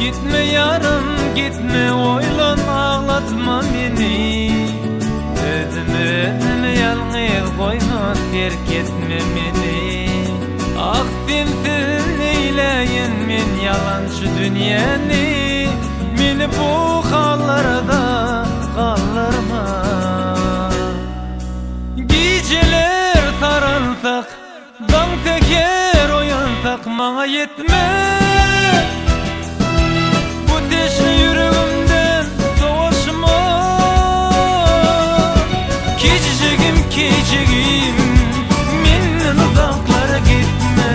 Gitme ýarym gitme oýlan aglatma meni Özümi özümi ýalňyz goýma terk etme meni Ah sensiz neýläýin men ýalançy dünýäni Meni bu hallarda galdyrma Gijeler saralsak Daň säher oýansak maňa ýetme Bu teşne ýüregimden sowaşma Kejjegim kejegim Menden uzaklara gitme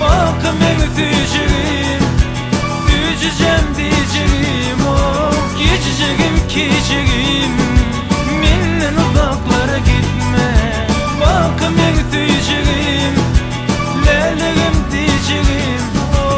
Baky meň süýjegim Süýjüjem diýjegim oh Kejjegim kejegim Menden uzaklara gitme Baky meň söýjegim Läligim diýjegim oh.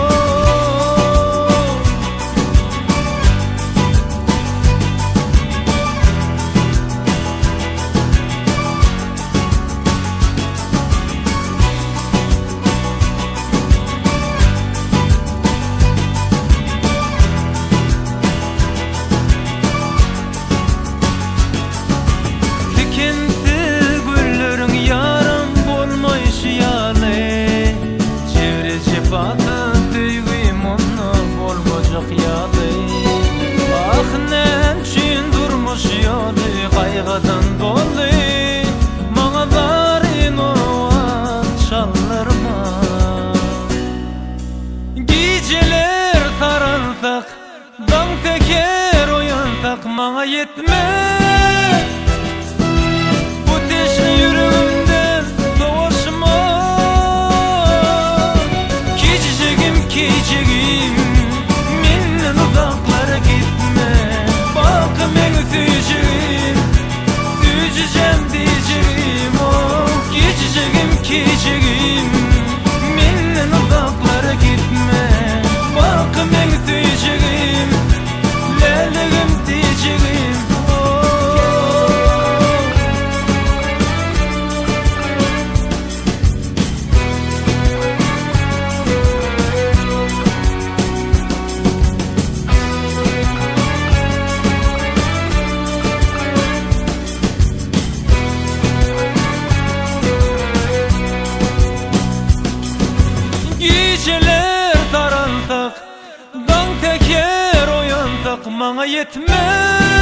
Tikensiz gülleriň ýaram bolmaýşy ýaly, Jebri-jepasyz söýgim onda bolmajak ýaly. Ah, näme üçin durmuş ýoly gaýgydan doly, Maňa zaryn owaz çaldyrma. Gijeler saralsak, Daň säher oýansak maňa ýetme Bu teşne ýüregimden sowaşma Kejjegim kejegim Menden uzaklara gitme Baky meň söýjegim Süýjüjem diýjegim oh Kejjegim kejegim Menden uzaklara gitme Baky meň söýjegim Läligim diýjegim oh. Gijeler daralsak, daň säher oýansak maňa ýetme.